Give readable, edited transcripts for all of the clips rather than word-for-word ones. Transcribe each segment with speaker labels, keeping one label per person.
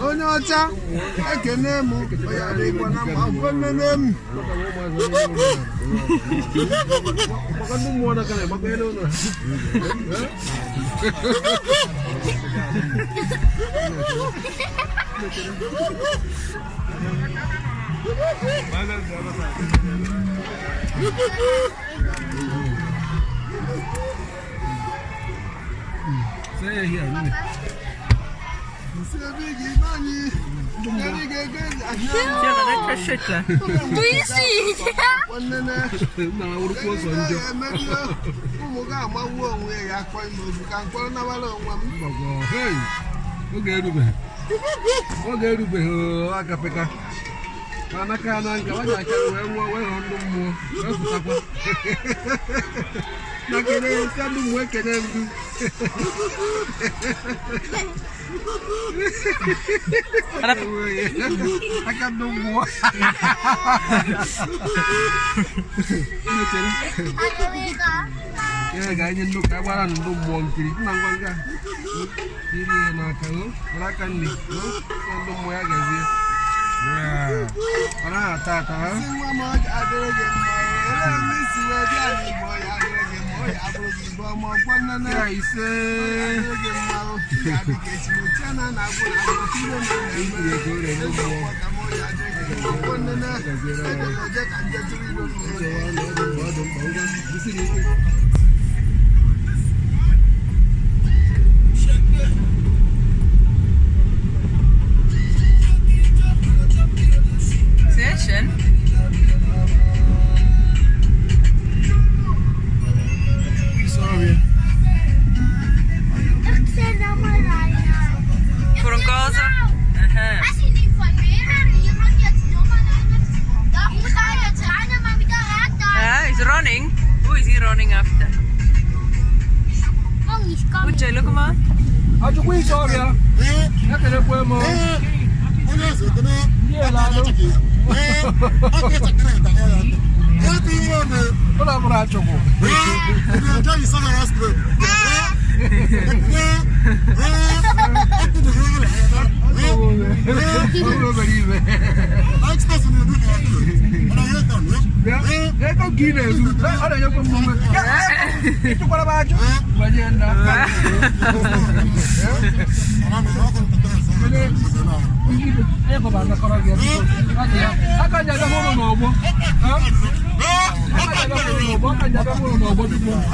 Speaker 1: Onye ọcha ekene m onye adịghịkwa na mma ọgwọ nnene m.
Speaker 2: Oge erubeghị agapịka anaka na nka nwaanyị aka wee nwụọ wee hụ ndụ mmụọ wee pụtakwa na kene si ndụ mmụọ ekene ndụ aka ndụ mmụọ ya ga-enye ndụ ka agbara ndụ mmụọ nkiri nna ngwa nga iri ya n'aka o aka nne ndụ mmụọ ya gazie.
Speaker 3: Sehr schön.
Speaker 2: Sorry.
Speaker 3: Yeah, he's running. Who is he running after? Uche, look man.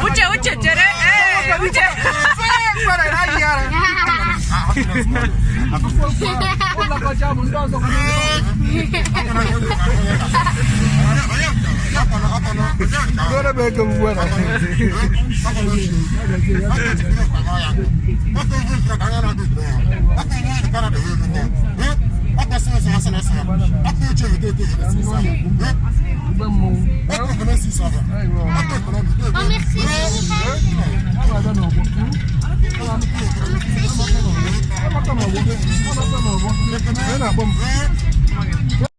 Speaker 3: Uche, Uche, chere. Hey, Uche.